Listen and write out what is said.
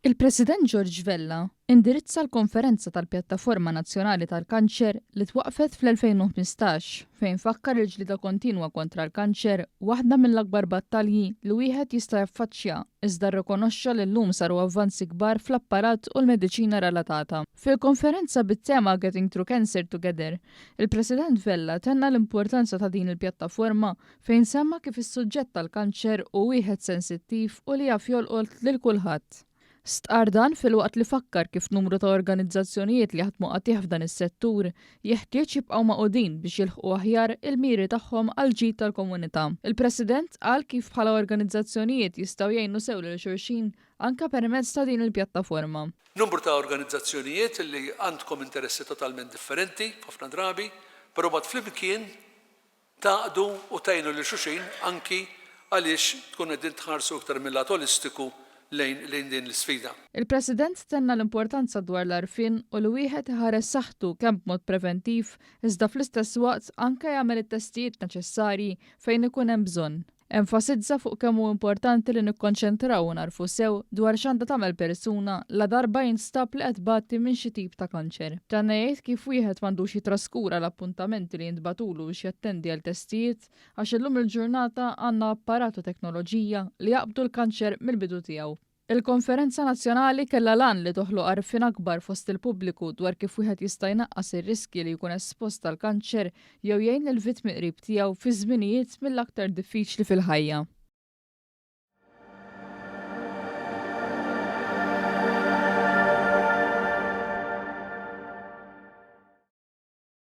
Il-President George Vella indirizza l-konferenza tal-Pjattaforma Nazzjonali tal-Kanċer li twaqqfet fl-2015 fejn fakkar il-ġlieda kontinwa kontra l-kanċer waħda mill-akbar battalji li wieħed jista' jaffaċċja iżda rrikonoxxa li llum saru avvanzi kbar fl-apparat u l-mediċina relatata. Fil-konferenza bit-tema Getting Through Cancer Together, il-President Vella tenna l-importanza ta' din il-pjattaforma fejn semma kif is-suġġett tal-kanċer hu wieħed sensittiv u li jaf jolqot lil kulħadd. Stqarr dan filwaqt li fakkar kif numru ta' organizzazzjonijiet li jaħdmu qatigħ f'dan is-settur jeħtieġ jibqgħu magħqudin biex jilħqu aħjar il-miri tagħhom għall-ġid tal-komunità. Il-President qal kif bħala organizzazzjonijiet jistgħu jgħinu sew lil xulxin anke permezz ta' din il-pjattaforma. Numru ta' organizzazzjonijiet li għandkom interessi totalment differenti ħafna drabi, però mbagħad flimkien Tgħaqqdu u tgħinu lil xulxin anki għaliex tkunu qegħdin tħarsu iktar mil-lat olistiku lejn lejn din l-isfida. Il-President tenna l-importanza dwar l-għarfien u li wieħed iħares saħħtu kemm b'mod preventiv iżda fl-istess waqt anke jagħmel it-testijiet neċessarji fejn ikun hemm bżonn. Enfasizza fuq kemm hu importanti li nikkonċentraw u nagħrfu sew dwar x'għandha tagħmel persuna ladarba jinstab li qed tbati minn xi tip ta' kanċer. Tenna jgħid kif wieħed m'għandux jittraskura l-appuntamenti li jintbagħtulu biex jattendi għal testijiet għax illum il-ġurnata għandna apparat u teknoloġija li jaqbdu l-kanċer mill-bidu tiegħu. Il-konferenza nazzjonali kellha l-għan li toħloq għarfien akbar fost il-pubbliku dwar kif wieħed jista' jnaqqas ir-riskji li jkun espost għall-kanċer jew jgħin lill-vittmi qrib tiegħu fi żminijiet mill-aktar diffiċli fil-ħajja.